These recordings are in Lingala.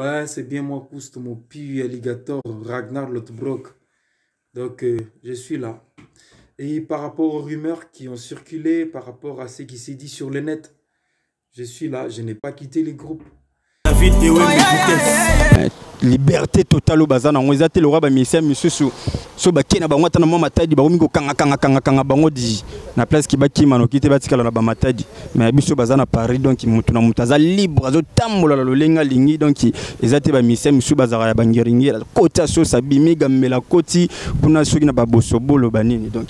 Ouais, c'est bien moi, Couste, mon pi alligator, Ragnar Lothbrok. Donc, je suis là. Et par rapport aux rumeurs qui ont circulé, par rapport à ce qui s'est dit sur le net, je suis là, je n'ai pas quitté les groupes. Liberté totale oyo baza nango eza te lokola bamisien misusu so bakei na bango ata na mwa matadi bakomi kokangakangakangakanga bango di na place ki bakima noki te batikala na bamatadi. Mais biso baza na Paris, donc moto na moto aza libre, azotambola na lolenge alingi. Donc eza te bamisien misusu bazalaka ya bangeringeri, koti asosa abimi gambela koti kuna soki na babosobolo banini. Donc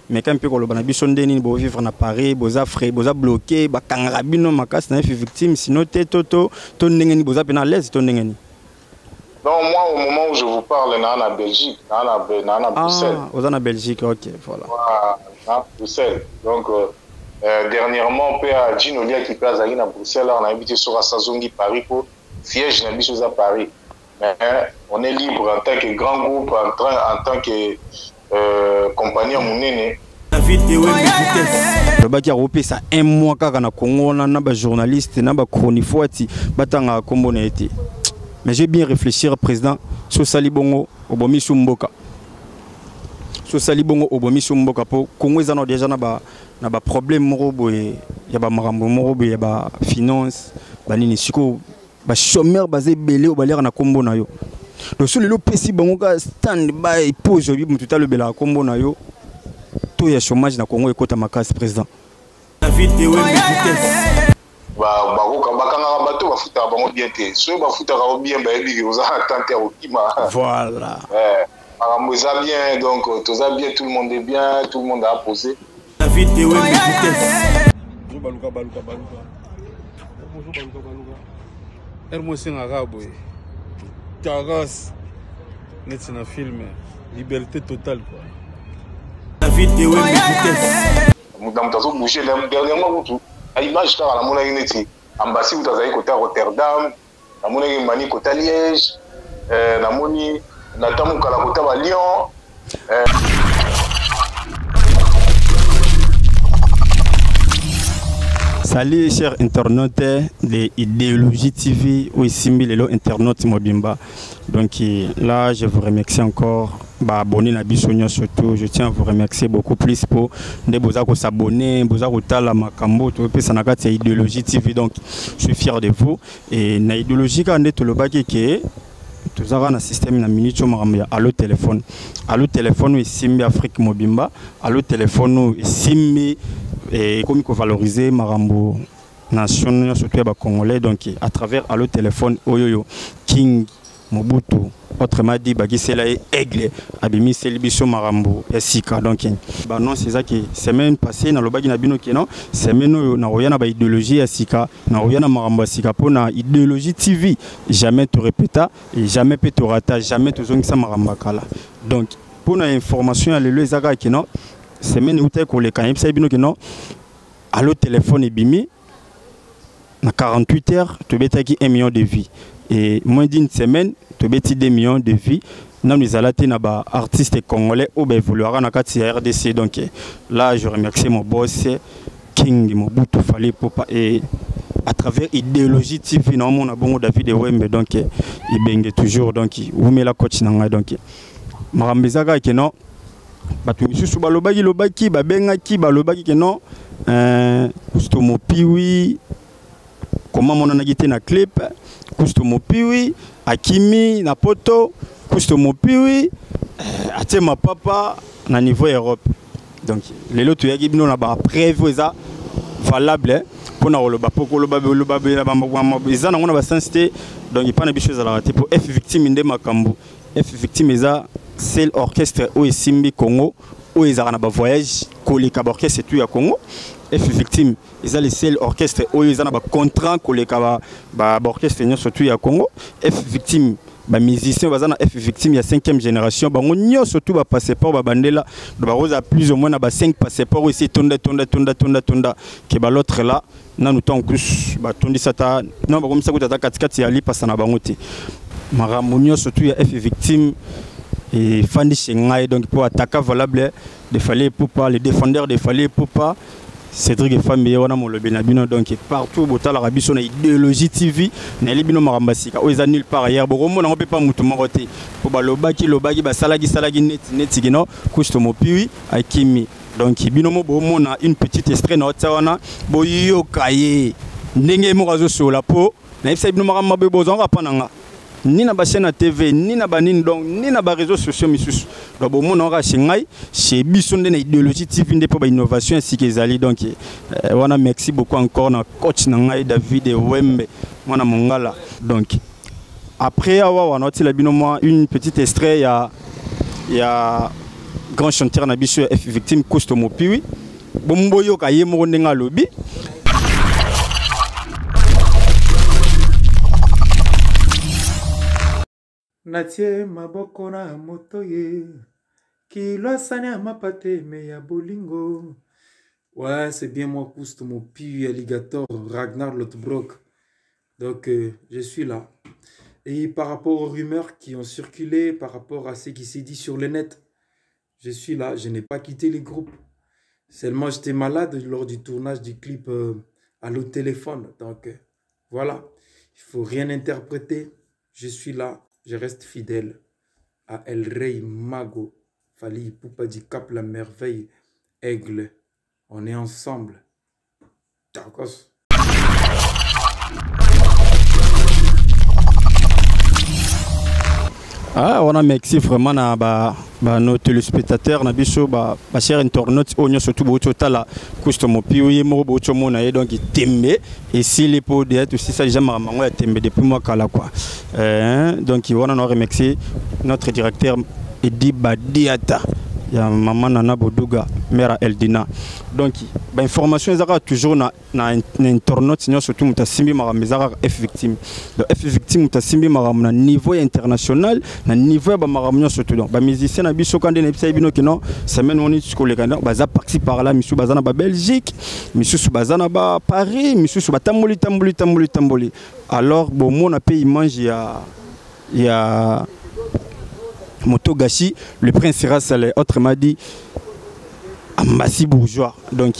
mais quand mpe koloba na biso nde nini bovivre na Paris, boza frais, boza bloqué, bakangaka bino makasi na F'Victeam, sino te to to to ndenge nini boza mpe na l'aise to ndenge nini? Non, moi, au moment où je vous parle, na Belgique, na Bruxelles. Ah, oza na Belgique, ok, voilà. Ouais, na Bruxelles. Donc, dernièrement, mpe ya Gino Liaki mpe azalaki na Bruxelles, awa nayebi te soki asazongi Paris, po siège na biso eza Paris. Mais on est libre en tant que grand groupe, en tant que compagnie ya monene. Lobaki akopesa un mois kaka na Congo wana na bajournaliste na bachronifoati batangaka nkombo na ye te. Mais j'ai bien réfléchir, président, so osali bongo obomi su mboka, so osali bongo obomi su mboka, mpo Congo eza na déjà na baproblème moko boye ya bamakambo moko boye ya bafinance banini. Sikoyo bachômeur baza ebele oyo baliaka na nkombo na yo. Donc so lelo opesi bango kaka stand by pause, oyebi motu te alobelaka nkombo na yo, to ya chômage na Congo ekota makasi, président. Bakangaka bato bafutaka bango bien te. Soki bafutaka bango bien, bayebi ke oza na tante ya kokima. Voilà. Makambo eza bien, donc toza bien, tout le monde est bien, tout le monde a posé. Baluka, baluka, baluka. Bonjour, baluka, baluka. Ere mo esengaka boye terrasse neti na film, liberté totale quoi. Moto na moto azobouge. Dernièrement kutu na image kaka namonaki neti Ambasi kutu azalaki kota Rotterdam, namonaki Mani kota Liège, namoni Nata Mokala kota ba Lyon. Salut chers internautes de Idéologie TV ou Simbi Lelo internaute mobimba. Donc là je vous remercie encore, ba abonné na biso surtout je tiens à vous remercier beaucoup plus pour nde boza ko s'abonner, boza ko tala makambo to pesa na kati ya Idéologie TV. Donc je suis fier de vous et na idéologie ka nde tolobaki ke tozaka na système na minute oyo makambo ya allo téléphone. Allo téléphone oyo esimbi Afrique mobimba, allo téléphone oyo esimbi ekomi kovaloriser makambo nation nyonso to ya bacongolais. Donc à travers allo téléphone oyo oyo King Mobutu, autrement dit bakisela ye aigle, abimiseli biso makambo ya sika. Donc baannonce eza ke semaine passée nalobaki na bino ke non, semaine oyo nakoya na baidéologie ya sika, nakoya na makambo ya sika mpo na Idéologie TV. Jamais torepeta et jamais mpe torata, jamais tozongisa makambo ya kala. Donc mpo na information ya lelo eza kaka ke non, semaine eutaki koleka nayebisaki bino ke non, allo téléphone ebimi na 48 heures tobetaki 1 million de vues et moins d'une semaine tobeti 2 millions de vues. Nanu ezala te na baartiste congolais oyo baévoluaka na kati ya RDC. Donc là je remercie mon boss King Mobutu Fally Ipupa et à travers Idéologie TV naomona bongo David Wembe. Donc ebenge toujours, donc wumela coach na ngai. Donc makambo eza kaka ke non, bato misusu balobaki lobaki babengaki balobaki ke non, Kusto Mopiwi koma monanaki te na clip, Kusto Mopiwi akimi na poto, Kusto Mopiwi atie mapapa na niveau Europe. Donc lelo toyaki bino na bapreuve eza valable mpona koloba, mpo koloba loba eza nango na basense te. Donc epai na biso ezalaka te mpo F'Victeam nde makambo. F'Victeam eza seul orchestre oyo esimbi Congo, oyo ezalaka na bavoyage koleka baorchestre tout ya Congo. F'Victeam eza le seul orchestre oyo eza na bacontrat koleka baorchestre nyonso tout ya Congo. F'Victeam, bamusicien baza na F'Victeam ya 5e génération, bango nyonso tout bapasseport babandela, bakozala plus ou moins na ba 5 passeport oyo esi etonda tonda tonda tonda tonda ke ba l'autre là nanu ntango kus batondisa ta non, bakomisa kuta ata katikati ya lipasa na bango te. Makambo nyonso tout ya F'Victeam efandi chez ngai. Donc mpo ataka valable de Fally Ipupa, le défendeur de Fally Ipupa. Cédric Efambi ye wana molobi na bino. Donc partout botalaka biso na Idéologie TV, nayeli bino makambo ya sika oyo eza nulle part ailleurs. Bokomona yango mpe pa motu moko te, mpo balobaki lobaki, basalaki salaki neti neti kino Kusto Mopiwi akimi. Donc bino mo bomona une petite extrait na otia wana, boyoka ye ndenge moko azosola, mpo nayebisa bino makambo mabe bozwaka mpa na nga, ni na bachaîne ya TV, ni na banini, donc ni na baréseaux sociaux misusu. Donc bomona kaka chez ngai, chez biso nde na Idéologie TV nde mpo bainnovation ya sika ezali. Donc wana merci beaucoup encore na coach na ngai David Wembe, mwana mongala. Donc après awa wana otila bino mwa une petite extrait ya grand chanteur na biso ya F Victime, Costo Mopiwi. Bomboyoka ye moko ndenge alobi. Natie maboko na moto ye kilo asani ya mapa te me ya bolingo. Ouais, c'est bien moi, Couste, mon pu alligator Ragnar Lothbrok. Donc je suis là. Et par rapport aux rumeurs qui ont circulé, par rapport à ce qui s'est dit sur le net, je suis là, je n'ai pas quitté les groupes. Seulement, j'étais malade lors du tournage du clip à l'autre téléphone. Donc voilà, il faut rien interpréter. Je suis là, je reste fidèle à El Rey Mago, Fally Ipupa du Cap la Merveille, Aigle. On est ensemble. D'accord. Ah, on a merci vraiment na ba nos téléspectateurs na biso, ba chers internautes oyo nyonso tu bouti otala Kusto Mopiwi ye moko, bouti omona ye. Donc tembe esili po de tout ça déjà makambo yango ya tembe depuis moi kala quoi. Donc wana na remercier notre directeur Edi Badiata ya mama Nana Boduga, mère Eldina. Donc ba information ezaka toujours na internaute nyonso tu moto asimbi makambo eza kaka F Victime. Donc F Victime moto asimbi makambo na niveau international, na niveau ya bamakambo nyonso tu. Donc bamusicien na biso ka nde nayebisaki bino kino semaine woni koleka, donc baza parti par là, misusu baza na babelgique, misusu baza na baparis, misusu batamboli tamboli tamboli tamboli. Alors bomona mpe image ya Moto Gashi, le prince Rasale, autrement dit Ambassi bourgeois. Donc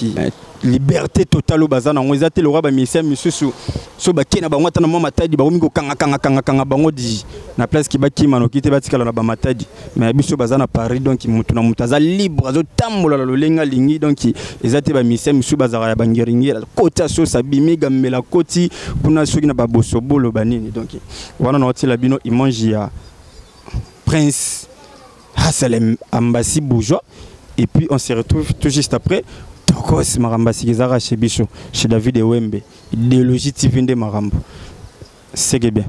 liberté totale oyo baza nango eza te lokwa bamusicien misusu so bakei na bango ata na mwa Matadi, bakomi kokanga kanga kanga kanga bango di na place ki bakima noki te, batikala na bamatadi. Mais biso baza na Paris, donc motu na moto aza libre, azotambola na lolenge alingi. Donc eza te bamusicien misusu bazalaka ya bangeringeri, koti asosa abimi gambela, koti kuna soki na babosobolo banini. Donc wana na otiela bino image ya prince Hasalem Ambassi bourgeois et puis on se retrouve tout juste après. Tokos makambo asiki ezaka chez biso, chez David Ewembe, Idéologie TV nde makambo. C'est que bien.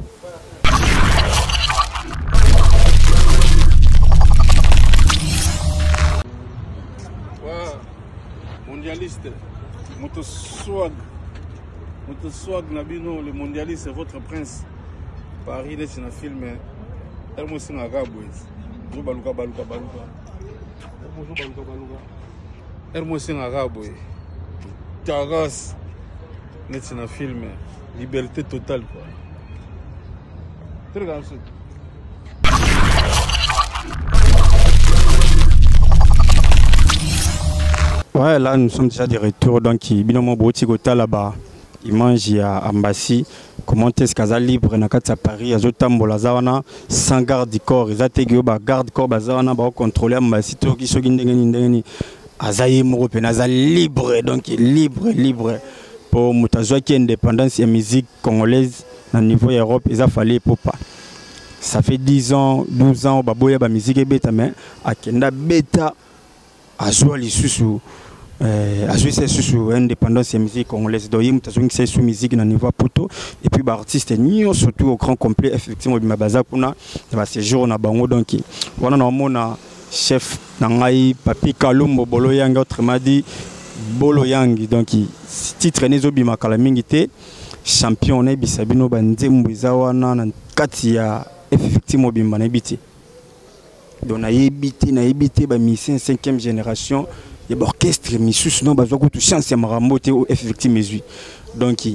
Ouais, mondialiste, moto swag, moto swag na bino, le mondialiste, c'est votre prince. Paris neti na film ere mo esengaka boye, ozo baluka baluka baluka, ozo baluka baluka, ere mo esengaka boye, taras neti na film, liberté totale quoi. Très grand. Ouais, là nous sommes déjà de retour. Donc bino mo boti kotala ba image ya Ambassi, comment est-ce qu'aza libre na kati ya Paris, azotambola, aza wana sans garde du corps. Eza te oyo ba garde corps baza wana bakocontrôle Ambassi toki soki ndenge nini ndenge nini, aza ye moko pene, aza libre. Donc libre libre, po moto azwaki indépendance ya musique congolaise na niveau ya Europe eza Fally Ipupa. Ça fait 10 ans, 12 ans baboya bamusique ebeta, mais akenda beta, azwa lisusu azwisa lisusu indépendance ya musique congolaise. Donc ye moto azongisa esu musique na niveau ya poto. Et puis baartiste nyonso tout au grand complet effectivement obima baza kuna na baséjour na bango. Donc wana naomona chef na ngai Papi Kalombo Bolo Yangi, autrement dit Bolo Yangi. Donc titre ne ezobima kala mingi te, champion. Nayebisa bino banzembo eza wana na kati ya effectivement obimba, nayebi te. Donc nayebi te, nayebi te bamusicien cinquième génération ya baorchestre misusu no bazwa kutu chance ya makambo te oyo effectivement ezwi. Donc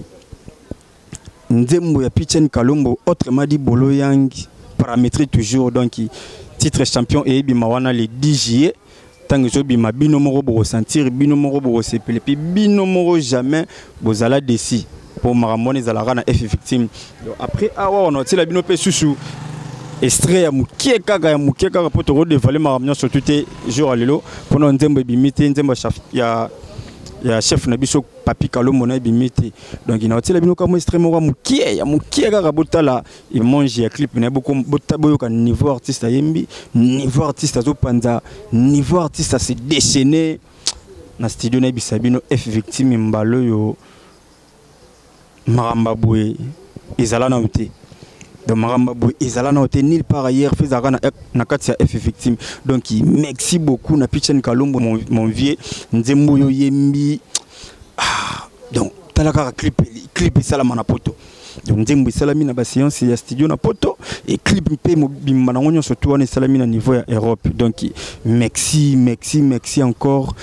nzembo ya Pichen Kalombo, autrement dit Bolo Yang, paramétré toujours. Donc titre champion eyebima wana le 10 juillet. Ntango ezobima, bino moko bokosentir, bino moko bokosepela, puis bino moko jamais bozala déçus mpo makambo wana ezalaka na F Victime. Donc après awa wana otiela bino mpe susu extrait ya mokie kaka, ya mokie kaka, mpo tokodévoiler makambo nyonso tu te jour ya lelo, mpona nzembo ebimi te, nzembo ya chef na biso Papi Kalombo na ebimi te. Donc naotiela bino kaka mwa extrait moko ya mokie, ya mokie kaka, botala image ya clip na ye, boyoka niveau artiste ayembi, niveau artiste azopanza, niveau artiste ase déchaîné na studio. Nayebisa bino, F Victime, mbala oyo makambo boye ezala nano te. Donc makambo boye ezala nano te nulle part ailleurs, fo ezalaka na kati ya F Victime. Donc merci beaucoup na Pichen Kalombo, mon vieux. Nzembo oyo oyembi, ah, donc tala kaka clip, clip esalama na poto. Donc nzembo esalami na baséance ya studio na poto et clip mpe mobimba nango nyonso tu wana esalami na niveau ya Europe. Donc merci, merci, merci encore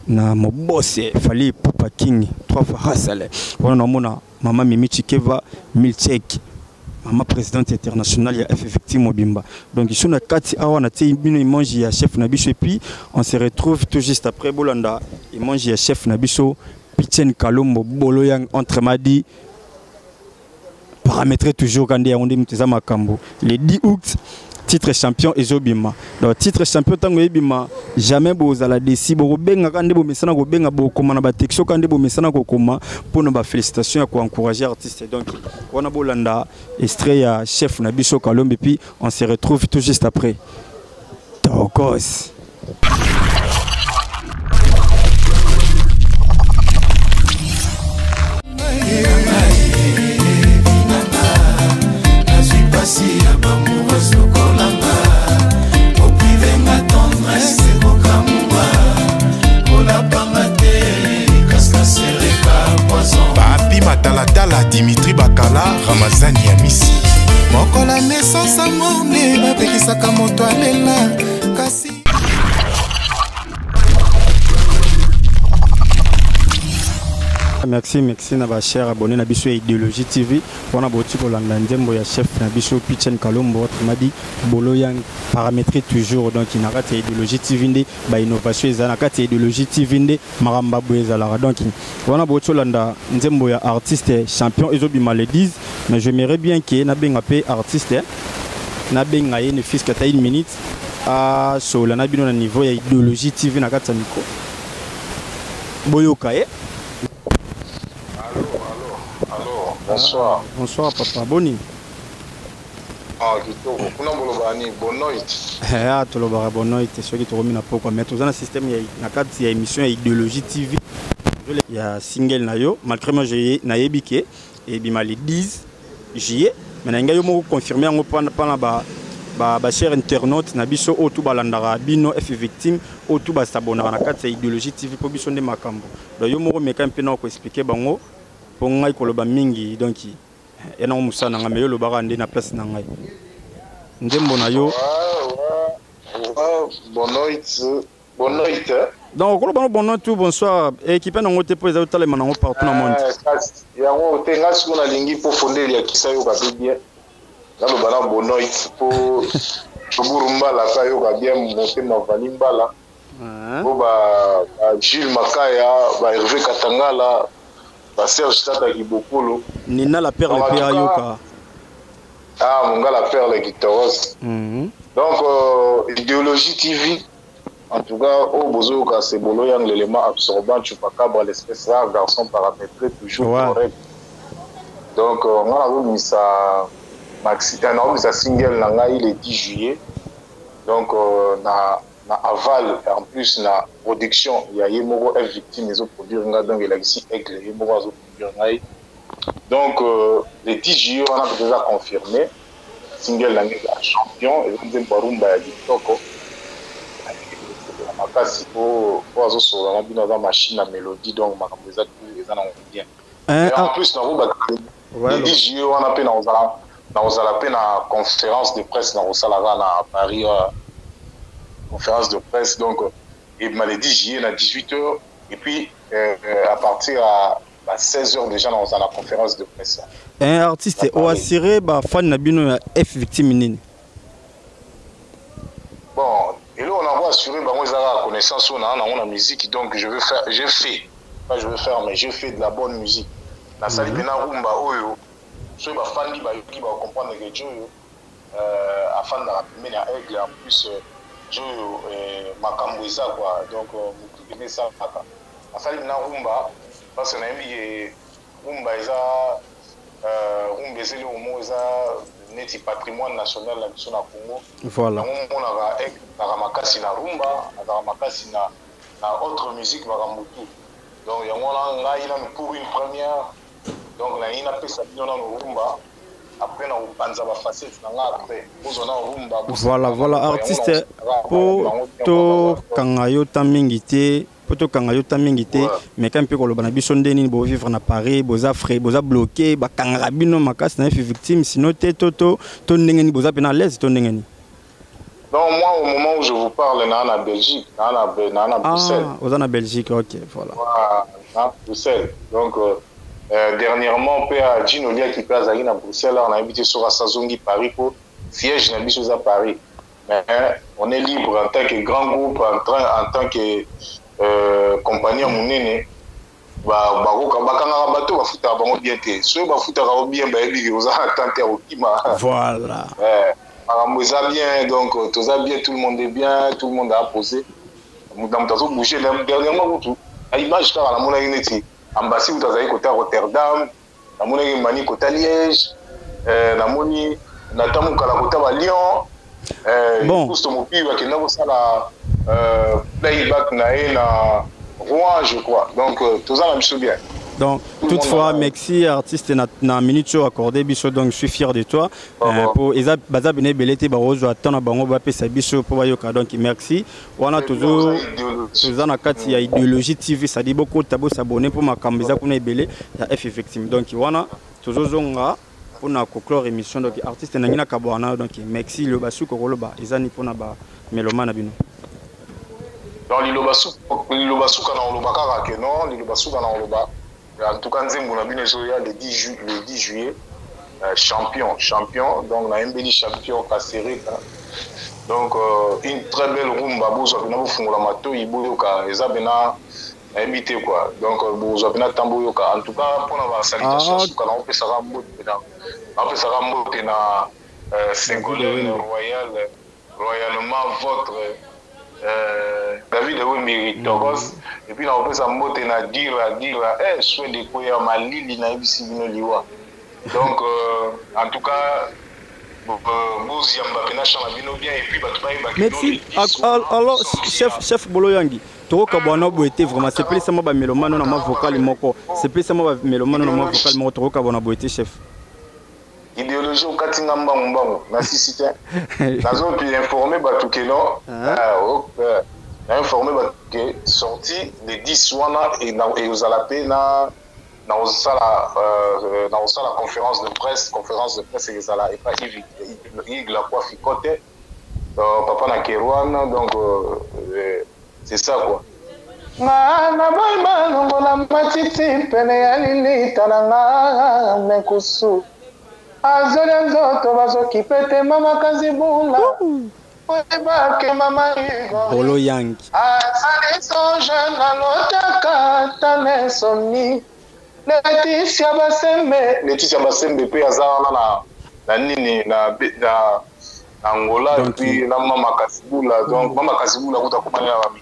na mobose Fally Ipupa King, trois fois rasale wana. Namona mama Mimi Chikeva Milchek, mama présidente internationale ya F Victime mobimba. Donc iso na kati awa na tie bino image ya chef na biso et puis on se retrouve tout juste après. Bolanda image ya chef na biso Pichen Kalombo Bolo Yang, autrement dit paramétrer toujours kandi yango nde moto eza makambo. Le 10 août, titre champion ezobima. Donc titre champion ntango eyebima, jamais bozala déçus. Bokobengaka nde bomesana kobenga, bokoma na batexto ka nde bomesana kokoma mpona bafélicitation ya koencourager artiste. Donc wana bolanda extrait ya chef na biso Kalombe, puis on se retrouve tout juste après. Tokos. Nazwi pasi ya bamoureuse lokolanga oprivenga tendresse ekokamwa kolapanga te kaskasereka poison. Papi Matalatala, Dimitri Bakala, Ramazani ya Misi. Mokolo naissance amour nde bapekisaka moto alela kasi. Merci, merci na bachers abonnés na biso ya Idéologie TV. Wana boti kolanda nzembo ya chef na biso Pichen Kalombo, autrement dit Bolo Yang, paramétré toujours. Donc na kati ya Idéologie TV nde bainnovation eza, na kati ya Idéologie TV nde makambo boye ezalaka. Donc wana boti kolanda nzembo ya artiste champion ezobima le 10. Mais j'aimerais bien ke nabenga mpe artiste, nabenga ye ne fût-ce que ata une minute, asola na bino na niveau ya Idéologie TV na kati ya micro, boyoka ye. Allô, allô, allô, bonsoir. Ah, bonsoir papa, boni? Ah, kitoko. Kuna boloba ni bonoit. Ah, tolobaka bonoit soki tokomi na pokwa, mais toza na système ya na kati ya émission ya Idéologie TV ya single na yo. Malgré moi nayebi ke ebima le 10 juillet, mais na ngai yo moko confirmer yango mpona ba bachers internaute na biso oyo tu balandaka bino F Victime, oyo tu basabonaka na kati ya Idéologie TV, mpo biso nde makambo. Donc yo moko meka mpe na koexpliquer bango, mpo ngai koloba mingi donc ya nango mosala na ngai, mais yo olobaka nde na place na ngai nzembo na yo. Ouais, bonoit, bonoit. Donc okoloba no bonoit ou bonsoir, équipe nango te mpo eza otalema nango partout na monde. Yango te, ngai sikoyo nalingi mpo fondeli ya kisa yoka mpe bien. Naloba na bonoit mpo toburu mbala mpe ayoka bien, motema vali mbala po ba Jules Makaya, ba Hervé Katangala, ba Serge Tata Kibokolo. Nina la Perle mpe ayoka. Ah, monga la Perle Kitoros. Donc Idéologie TV, en tout cas oyo bozoyoka c'est Bolo Yang, l'élément absorbant, chupacabra, l'espèce rare, garçon paramétré toujours, correct. Donc nga nazobimisa maxi, nazobimisa single na ngai le 10 juillet. Donc na aval, en plus na production ya ye moko F Victime ezoproduire nga. Donc elakisi aigle ye moko azoproduire ngai. Donc le 10 juillet wana peut eza confirmé, single na ngai eza champion, eza nzembo ya rumba ya kitoko makasi po azosolola na bino aza machine na mélodie. Donc makambo eza tout eza nango bien. En plus nakobaka le 10 juillet wana mpe nakozala mpe na conférence de presse nakosalaka na Paris, conférence de presse. Donc ebima le 10 juillet na 18 heures et puis à partir à 16 heures déjà nakozala na conférence de presse. Un artiste oassuré bafani na bino ya F Victime nini? Bon, eloko nango rassurer bango eza kaka connaissance oyo naa nango na musique. Donc je veux faire, je fais pas, je veux faire, mais je fais de la bonne musique. Nasali mpena rumba oyo soki bafandi bayoki, bacomprendre ke Joyo afandaka pembeni ya Aigle. En plus Joyo, makambo eza quoi. Donc motu pene esalaka, nasali mpena rumba parce que nayebi ke rumba eza, rumba eza eloko moko eza neti patrimoine national na biso na Congo. Voilà. Yango monaka Aigle azalaka makasi na rumba, azalaka makasi na autre musique, makambo tout. Donc yango wana ngai nanu pour une première, donc nalingi napesa bino nanu rumba, après na kopanza bafacette na nga, après bozwa na rumba. Voilà, artiste, mpo tokanga yo ta mingi te, mpo tokanga yo ta mingi te, mais quand mpe koloba na biso nde nini bovivre na Paris, boza frais, boza bloqué, bakangaka bino makasi na F Victime, sino te to ndenge nini, boza mpena à l'aise to ndenge nini? Donc moi, au moment où je vous parle, na na Belgique, na Bruxelles. Ah, oza na Belgique, ok, voilà. Voilà, na Bruxelles. Donc dernièrement mpe ya Gino Liaki mpe azalaki na Bruxelles awa, nayebi te soki asazongi Paris, mpo siège na biso eza Paris. Mais on est libre en tant que grand groupe, en tant que compagnie ya monene. Bakoka bakangaka bato bafutaka bango bien te. Soki bafutaka bango bien, bayebi ke oza na tante ya kokima. Makambo eza bien, donc toza bien, tout le monde est bien, tout le monde a posé, moto na moto azobouge. Dernièrement kutu na image kaka namonaki neti Ambasi kutu azalaki kota Rotterdam, namonaki Mani kota Liège, namoni Nata Mokala kota ba Lyon. Gusto Mopi bakenda kosala playback na ye na Rouen, je crois. Donc toza na biso bien. Donc, Tout le toutefois, monde merci artiste na minute oyo accordé biso. Donc, je suis fier de toi. Po eza baza bene ebele te bakozwa temps na bango bapesa biso mpo bayoka. Donc, merci. Wana toujours toza na kati ya Idéologie TV, c'est-à-dire bokota bosabone mpo makambo eza kuna ebele ya F Victime. Donc, wana tozozonga mpona koclore émission. Donc, artiste nangi na kabwana. Donc, merci. Liloba suka koloba eza ni mpona bameloma na bino? Donc liloba suka na koloba kaka ke non, liloba suka na koloba, en tout cas nzembo na bino ezoya le 10 juillet, champion, champion. Donc nayembeli champion Kasereka. Donc une très belle rumba, bozwa mpena bofungola matoi boyoka, eza mpena nayebi te quoi. Donc bozwa mpena ntan boyoka. En tout cas mpona basalutation suka, naopesaka mbote na Ségolène Royal, royalement votre David Wembiri Togos. Et puis naopesa mbote na Dira Dira, Swede ekoya malili, nayebisi bino liwa. Donc en tout cas boziamba mpena champ na bino bien et puis bato bayebaki. Merci. Alors chef Boloyangi, tokokabwana boye te. Vraiment sepelisama bamelomano na mwa vocal moko, sepelisama bamelomano na mwa vocal moko, tokokabwana boye te, chef. Idéologie, okati nga mbangu mbangu, nasisi te. Nazopi informe bato ke non, na informe bato ke sortie le 10 wana ekozala mpe na kosala conférence de presse. Conférence de presse ekozala epa Igle Akwafi Kote, papa na Kerwan. Donc c'est ça quoi. Nga na boyi balongola matiti pene ya lilita na nga, mekusu azolia nzoto, bazokipe te. Mama Kazibula, oyebake mama Hugo Bolo Yangi. Azali songe, nalotaka tana insomnie. Leticia Basembe, Leticia Basembe mpe aza wana na nini na Angola. Donc, et puis na mama Kasibula. Donc mama Kasibula kuta komani na bami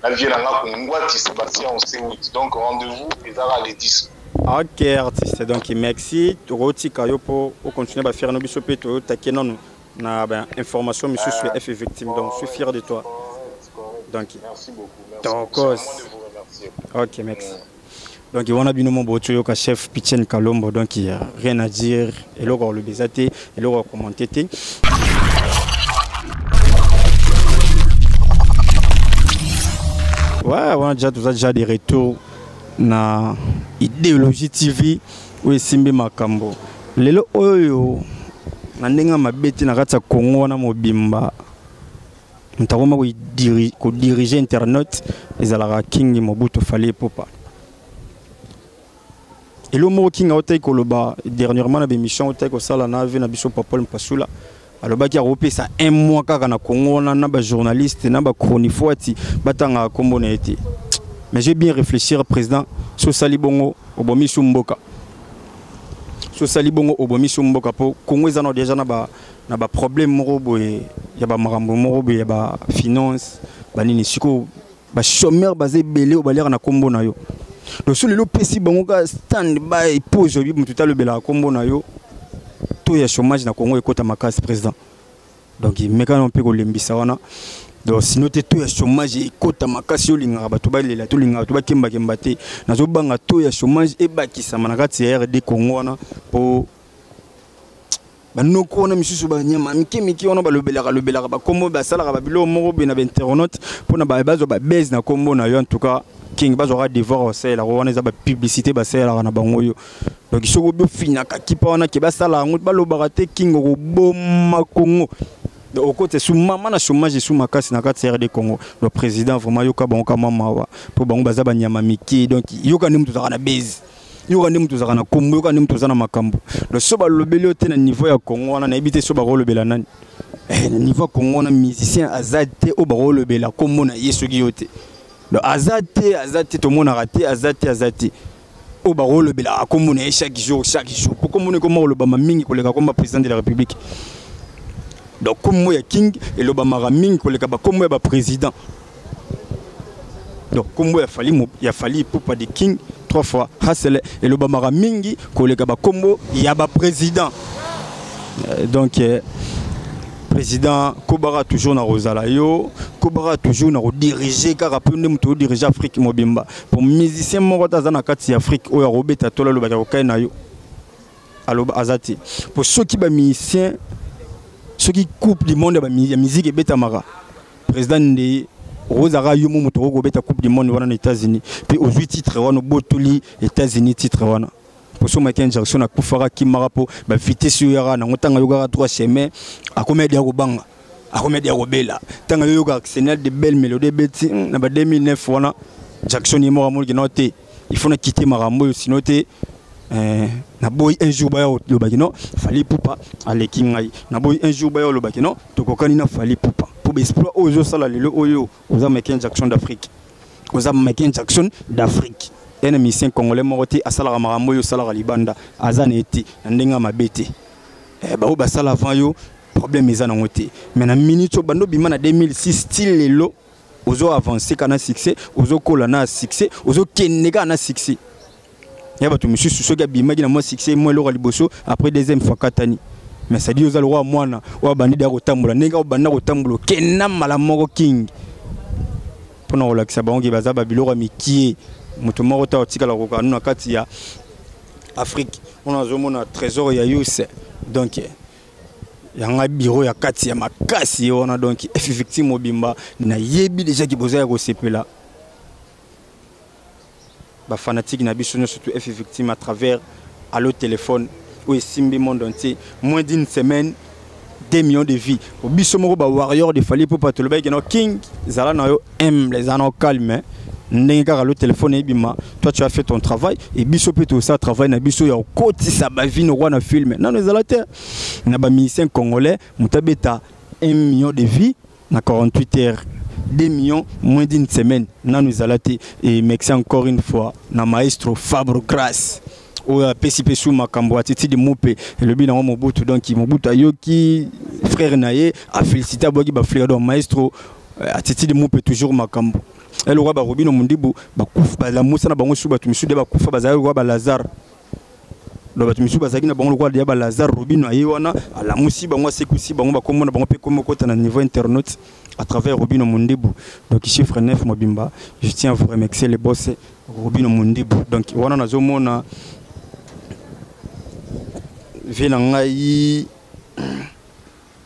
na vie na nga Kongwati Sébastien Osewit. Donc rendez-vous ezaka le 10. Ok artiste, donc merci. Tokotika yo mpo ocontinue bafiere no biso mpe toyotake nanu na bainformation misusu ya F Victime. Donc je suis fier de toi. Donc Merci beaucoup, merci. Tokos. C'est à moi de vous remercier. Ok, merci. Donc wana bino mo boto yoka chef Pichen Kalombo. Donc y a rien à dire, eloko koloba eza te, eloko ya commenter te. Ouais, wana déjà toza déjà des retours na Idéologie TV oyo esimbi makambo lelo oyo na ndenge ya mabe te na kati ya Congo wana mobimba. Moto akoma kodirige internet ezalaka King Mobutu Fally Ipupa. Elo moko King aotaki koloba dernièrement na bémission aotaki kosala na ave na biso Papol Mpasula. Alobaki akopesa un mois kaka na Congo wana na ba journaliste na ba chronifuati batangaka kombo na ye te. Mais j'ai bien réfléchir président, sosali bongo obomi su mboka. Sosali bongo obomi su mboka po Congo eza na déjà na ba na ba problème moko boye ya ba makambo moko boye ya ba finance ba nini sikoyo ba chômeur baza ebele oyo baliaka na kombo na yo. Donc so lelo opesi bango kaka stand by pause oyebi moto te alobelaka kombo na yo, taux ya chômage na Congo ekota makasi président. Donc mekana mpe kolembisa wana. Donc sinon te taux ya chômage ekota makasi, olingaka bato balela, tolingaka bato bakembakemba te. Nazobanga taux ya chômage ebakisama na kati ya RD Congo wana po banoko wana misusu banyama mike mike wana balobelaka lobelaka bakombo, basalaka babiloko moko boye na bainternaute mpona bazwa babase na kombo na yo. En tout cas King bazwaka devoir basalelaka wana, eza bapublicité basalelaka na bango yo. Donc soki obofinaka kipa wana ke basala yango balobaka te, King okoboma Congo. Donc okota su mama na chômage su makasi na kati ya RD Congo. Donc président vraiment yoka bango kama mawa po bango baza banyama mike. Donc yoka nde moto ozalaka na base, yoka nde moto ozalaka na kombo, yoka nde moto oza na makambo. Donc so balobeli yo te na niveau ya Congo wana, nayebi te so bakolobela nani. Na niveau ya Congo wana musicien aza te oyo bakolobela kombo na ye soki yo te. Donc aza te, aza te, tomonaka te, aza te, aza te oyo bakolobelaka kombo na ye chaque jour, chaque jour. Po kombo na ye ekoma kolobama mingi koleka kombo ya président de la République. Donc kombo ya King elobamaka mingi koleka bakombo ya baprésident. Donc kombo ya Fally, ya Fally Ipupa de King 3 fois Hassel elobamaka mingi koleka bakombo ya baprésident. Donc président kobaka toujours na kozala yo, kobaka toujours na kodiriger kaka mpo nde moto odirige Afrique mobimba. Po musicien moko te aza na kati ya Afrique oyo akobeta tolo alobaka kokai na yo, aloba aza te. Po soki bamusicien, soki coupe du monde ya musique ebetamaka, président nde ozalaka yo mo moto okobeta coupe du monde wana na États-Unis, mpe ozwi titre wana, obotoli États-Unis titre wana. Poso Michael Jackson akufaka kimaka po ba vitesse oyo yaka nango, ntango ayokaka droit chemin akomi adi ya kobanga, akomi adi ya kobela. Ntango ayoka Arsenal de belle mélodie ebeti na ba 2009 wana, Jackson ye moko amoniki nao te, il faut na quitter makambo oyo, sinon te naboyi un jour baya olobaki non Fally Ipupa aleki ngai, naboyi un jour baya olobaki non tokokani na Fally Ipupa. Po baexploit oyo ozosala lelo oyo, oza Michael Jackson d'Afrique, oza Michael Jackson d'Afrique. Ene musicien congolais moko te asalaka makambo oyo osalaka libanda, aza na ye te na ndenge ya mabe te. Baoyo basala avant yo problème eza nango te, mais na minute oyo bando bima na 2006 ti lelo ozo avancer kaka na succès, ozokola na succès, ozokende kaka na succès. Ya bato misusu soki abimaki na mwa succès mwa eloko ya liboso, après deuxième fois katani. Mais c'est-à-dire oza lokola mwana oyo abandi deya kotambola, ndenge obanda kotambola okenda mbala moko King, mpona kolakisa bango ke baza babiloko ya mikie, moto moko ta otikala kokoka na kati ya Afrique. Wana azomona trésor ya yuse, donc yanga bureau ya kati ya makasi ye wana. Donc F victime mobimba nayebi déjà ki boza ya kosepela, bafanatique na biso nyonso surtout F victime à travers allo téléphone oyo esimbi monde entier, moins d'une semaine 2 millions de vues. Biso moko ba warrior de Fally Ipupa tolobaki no King zala na yo humble, zala na yo calme, ndenge kaka lo téléphone ebima, toi tu as fait ton travail et biso mpe tosala travail na biso ya kokotisa bavino roi na film. Nano ezala te na bamusicien congolais moto abeta 1 million de vues na 48 heures, 2 millions moins d'une semaine, nano ezala te. Et merci encore une fois na maestro Fabre Grace oyo apesi mpe su makambo attitude mope elobi nango Mobutu. Donc Mobutu ayoki frère na ye afélicité, abwaki bafleur. Donc maestro attitude mope toujours makambo elokwa barobino mondibu bakufa balamusa na bango su bato misusu nde bakufa bazalaki lokola balazare. Donc bato misusu bazalaki na bango lokola deya balazare, Robino aye wana alamusi bango, asekusi bango, bakombo na bango mpe komi okota na niveau internaute à travers Robino Mondibu. Donc chiffre 9 mobimba, je tiens à vous remercier le boss Robino Mondibu. Donc wana nazomona vie na ngai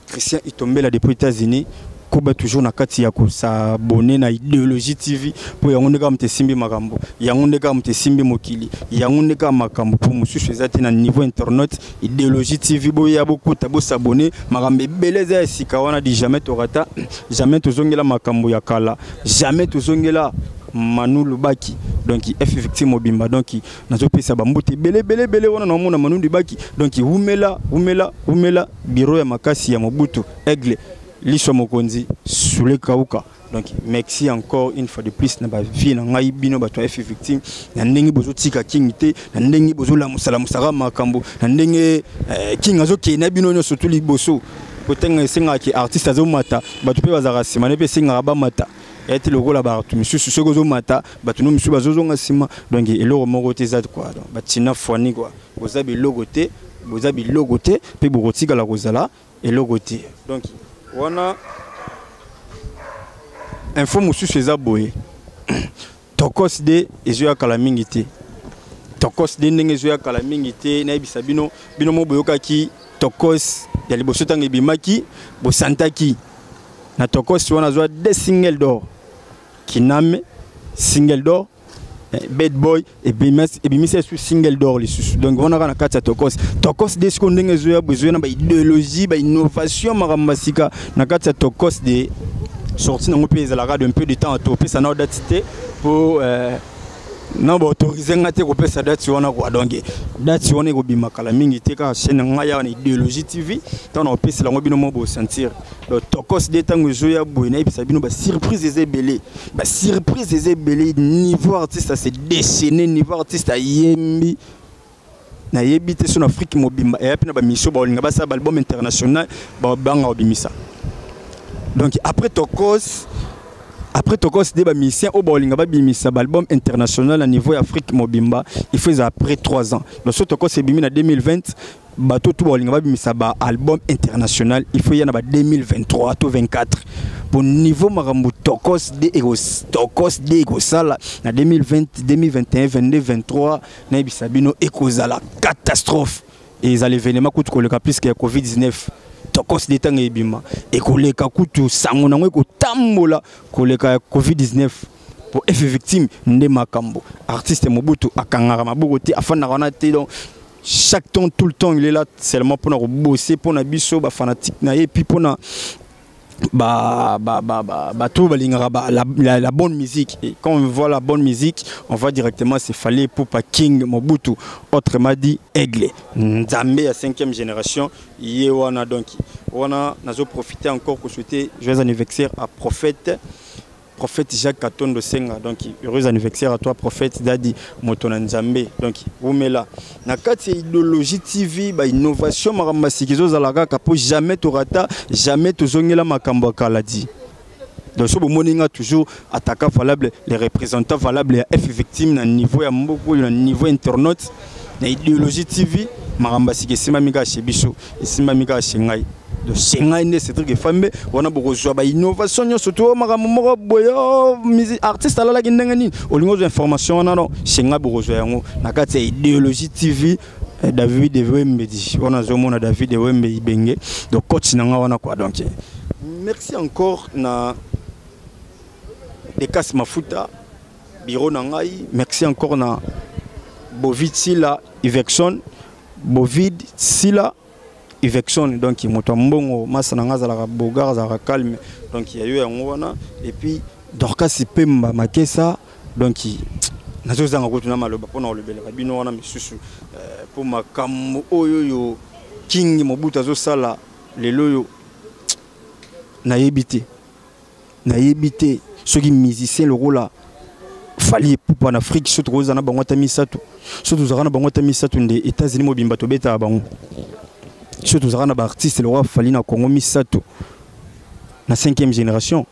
Christian Itombela depuis États-Unis, koba toujours na kati ya kosabone na Idéologie TV, mpo yango nde kaka moto esimbi makambo, yango nde kaka moto esimbi mokili, yango nde kaka makambo, mpo mosusu eza te na niveau internet. Idéologie TV, boya bokota bosabone, makambo ebele eza ya sika wana. Di jamais torata, jamais tozongela makambo ya kala, jamais tozongela Manu Lubaki, donc F victime mobimba. Donc nazopesa bambote ebele ebele ebele wana naomona Manu Lubaki. Donc wumela wumela wumela, bureau ya makasi ya Mobutu Aigle Liso Mokonzi Sule Kauka. Donc merci encore une fois de plus na ba vie na ngai bino bato ya F victime, na ndenge bozotika King te, na ndenge bozolamusalamusaka makambo, na ndenge King azokende na bino nyonso tu liboso. Kotenga esengaka ke artiste azomata, bato mpe bazalaka nsima ne mpe esengaka bamata ete lokola bato misusu soki ozomata bato no misusu bazozonga nsima. Donc eloko moko te eza quoi, donc batina fwani quoi, boza biloko te, boza biloko te mpe bokotikala kozala eloko te. Donc wana info mosusu eza boye, Tokos de ezoya kala mingi te, Tokos de ndenge ezoya kala mingi te. Nayebisa bino, bino mo boyokaki Tokos ya liboso ntango ebimaki, bosantaki na Tokos wana azwa deux singles d'or, Kiname single d'or, Bad Boy ebimisi esu single d'or lisusu. Donc wana kaka na kati ya Tokos, Tokos de sikoyo ndenge ezoya boye, ezoya na baidéologie, bainnovation, makambo ya sika na kati ya Tokos de sorti nango mpe ezalaka de un peu de temps topesa na date te po na baautorise nga te kopesa date wana quoi. Donc date wana ekobima kala mingi te kaka chaîne na ngai awa na Idéologie TV, ntango na kopesela yango bino mo bosentir. Donc Tokos de ntango ezoya boye, nayebisa bino basurprise eza ebele, basurprise eza ebele. Niveau artiste ase déchaîné, niveau artiste ayembi, nayebi te so na Afrique mobimba eya mpe na bamission baolinga basala baalbum international babanga kobimisa. Donc après Tokos, après Tokos de bamusicien oyo baolinga babimisa baalbum international na niveau ya Afrique mobimba, il faut eza après 3 ans. Donc so Tokos ebimi na 2020, bato tu baolinga babimisa baalbum international, il faut ya na ba 2023 to 24 po niveau makambo Tokos de Tokos de ekosala na 2020, 2021, 22, 23, nayebisa bino ekozala catastrophe. Ezala événement kutu koleka plus que ya COVID-19. Tokos de ntango ebima ekoleka kutu sango nango ekotambola koleka ya COVID-19 po F victime nde makambo. Artiste Mobutu akangaka maboko te, afandaka wana te. Donc chaque temps, tout le temps, il est là seulement mpona kobosser mpona biso bafanatique na ye, puis mpona bato balingaka la bonne musique. Et quand on voit la bonne musique, on voit directement c'est Fally Ipupa King Mobutu, autrement dit Aigle Nzambe ya 5e génération ye wana. Donc wana nazo profiter encore pour souhaiter joyeux anniversaire à prophète Jacques Katondo Senga. Donc heureux anniversaire à toi prophète Dadi moto na Nzambe. Donc wumela na kati ya Idéologie TV, ba innovation makambo siki ezozala kaka po jamais torata, jamais tozongela makambo ya kala di. Donc so bomoni nga toujours attaquant valable, les représentants valables ya F victime na niveau ya mboka oyo, na niveau internaute na Idéologie TV, makambo ya sika esimbami kaka chez biso, esimbami kaka chez ngai. Donc chez ngai nde Cédric Efambe wana bokozwa bainnovation nyonso to makambo moko boye, artiste alalaki ndenge nini, olingi ozwa information wana, non, chez ngai bokozwa yango na kati ya Idéologie TV. David Wembedi wana azomona David Wembe Ibenge, donc coach na nga wana quoi. Donc merci encore na Dekas Mafuta, bureau na ngai. Merci encore na Bovid Sila Ivexon, Bovid Sila Ivexon. Donc moto ya mbongo masa na nga azalaka bogar, azalaka calme. Donc ya yo yango wana. Et puis Dorcas Pemba Makesa, donc nazozanga kutu na maloba mpona kolobelaka bino wana misusu mpo makambo oyo oyo King Mobutu azosala lelo oyo, nayebi te, nayebi te soki musicien lokola Fally Ipupa na Afrique, so tokozala na bango ata misato, so tozalaka na bango ata misato nde États-Unis mobimba tobetaka bango. So tozalaka na baartiste lokola Fally na Congo misato na 5e génération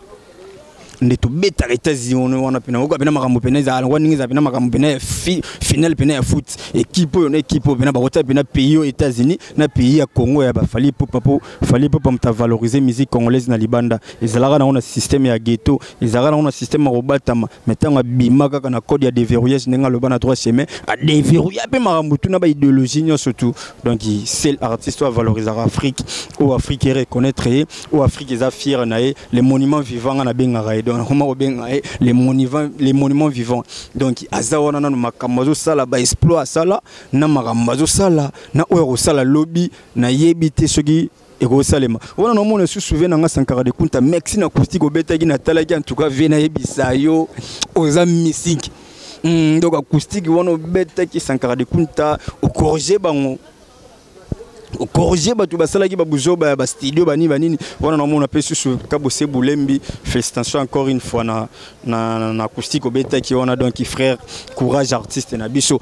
nde tobetaka États-Unis wana pena okoka pena makambo pena ezala ngo ndenge ezala pena makambo pena ya finale pena ya foot, équipe oyo na équipe oyo pena bakota pena pays oyo États-Unis na pays ya Congo ya baFally Ipupa, po Fally Ipupa moto avaloriser musique congolaise na libanda. Ezalaka nango na système ya ghetto, ezalaka nango na système ya kobatama, mais ntango abima kaka na code ya déverrouillage, ndenge aloba na droit chemin, adéverrouilla mpe makambo tu na baidéologie nyonso tu. Donc seul artiste oyo avalorisaka Afrique, oyo Afrique ereconnaître ye, oyo Afrique eza fière na ye, les monuments vivants nga nabengaka ye. Donc nakoma kobenga ye les monuments vivants. Donc aza wana nano makambo. kosala baexploit asala na makambo azosala na oyo akosala lobi, nayebi te soki ekosalema. Wana naomona lisusu ve na nga Sankara de Kunta, merci na acoustique obetaki, natalaki. En tout cas ve, nayebisa yo, oza mystique. Donc acoustique wana obetaki, Sankara de Kunta, ocorriger bango, ocorriger bato basalaki babuzoba ya bastudio banini banini wana. Naomona mpe susu Kabose Bulembi, félicitation encore une fois na acoustique obetaki wana. Donc frère, courage, artiste na biso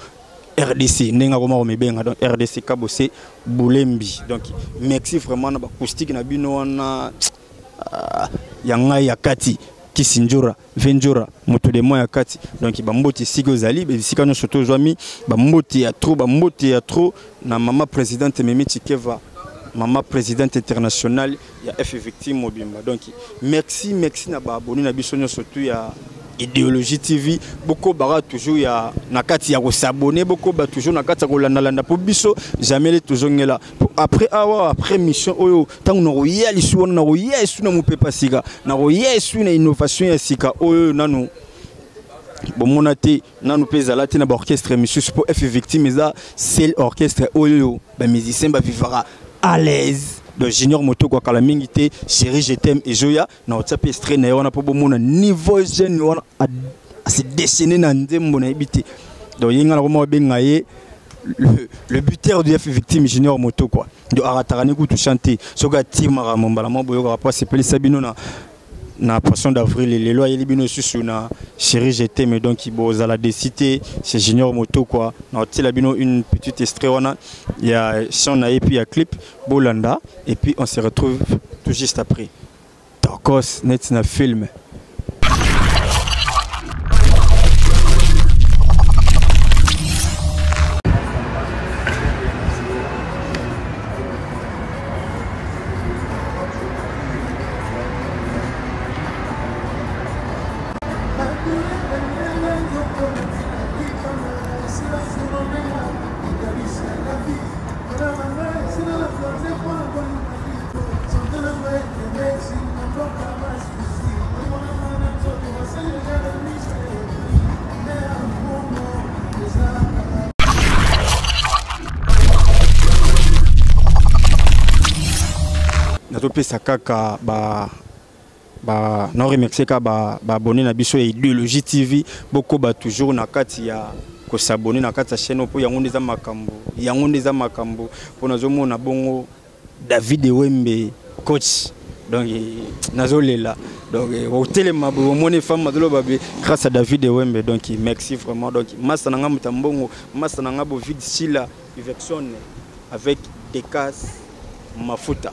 RDC, ndenge akoma komibenga, donc RDC Kabose Bulembi. Donc merci vraiment na baacoustique na bino wana ya ngai ya kati, Kisinjora Venjora, moto de moi ya kati. Donc bambote esika ozali, esika nyonso tozwami, bambote ya trop, bambote ya trop na mama présidente Memi Chikeva, mama présidente internationale ya F Victime mobimba. Donc merci, merci na baabonnés na biso nyonso tu ya Idéologie TV. Bokobaka toujours ya na kati ya kos'abonner, bokoba toujours na kati ya kolandalanda, mpo biso jamais le tozongela après awa, après mission oyo. Ntango nakoya lisu wana, nakoya esu na mopepa sika, nakoya esu na innovation ya sika oyo nanu bomona te, nanu mpe ezala te na baorchestre misusu, mpo F Victime eza seul orchestre oyo bamusicien bavivaka à l'aise. Donc Junior Motoko akala mingi te, Chéri je t'aime ezoya na otia mpe extrait na ye wana mpo bomona niveau jeune wana ase déchaîné na nzembo, nayebi te. Donc ye nga na koma babenga ye le buteur du F Victime, Junior Moto quoi. Donc arataka ni kutu chante, soki atimaka mombala mwa boyokaka mpo asepelisa bino na poisson d'avril. Lelo ayeli bino lisusu na Chéri je t'aime. Donc bozala déçus te, c'est Junior Moto quoi. Na otiela bino une petite extrait wana ya chant na ye puis ya clip, bolanda, et puis on se retrouve tout juste après. Tokos neti na film. Nazopesa kaka ba na remercier kaka baabonnés na biso ya Idéologie TV. Bokoba toujours na kati ya kos'abonner na kati ya chaîne, mpo yango nde eza makambo, yango nde eza makambo. Mpo nazomona bongo David Ewembe coach, donc nazolela, donc otelema boye, omoni femme azoloba be grâce à David Ewembe. Donc merci vraiment. Donc masa na nga moto ya mbongo, masa na nga Bovid Sila Ivexon avec Decas Mafuta,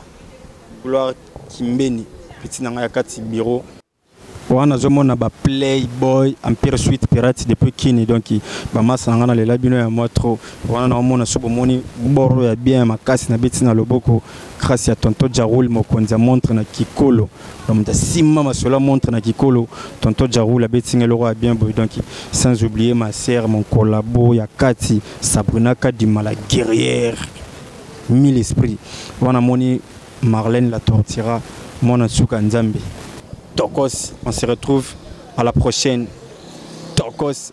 Gloire Kimbeni, petit na ngai ya kati bureau wana, nazomona ba Playboy Empire Suite Pirate depuis Kini. Donc bamasa na ngai, nalela bino ya mwa trop wana. Naomona so bomoni boro ya bien ya makasi nabeti na loboko grâce ya tonton Jaroul, mokonzi ya montre na kikolo. Donc moto asimba masolo ya montre na kikolo, tonton Jaroul abeti ngai eloko ya bien boye. Donc sans oublier ma sœur, mon collabo ya kati, Sabrina Kadima, la guerrière mille esprit wana. Moni Marlène la Tortira, mwana suka nzambe. Tokos, on se retrouve à la prochaine. Tokos.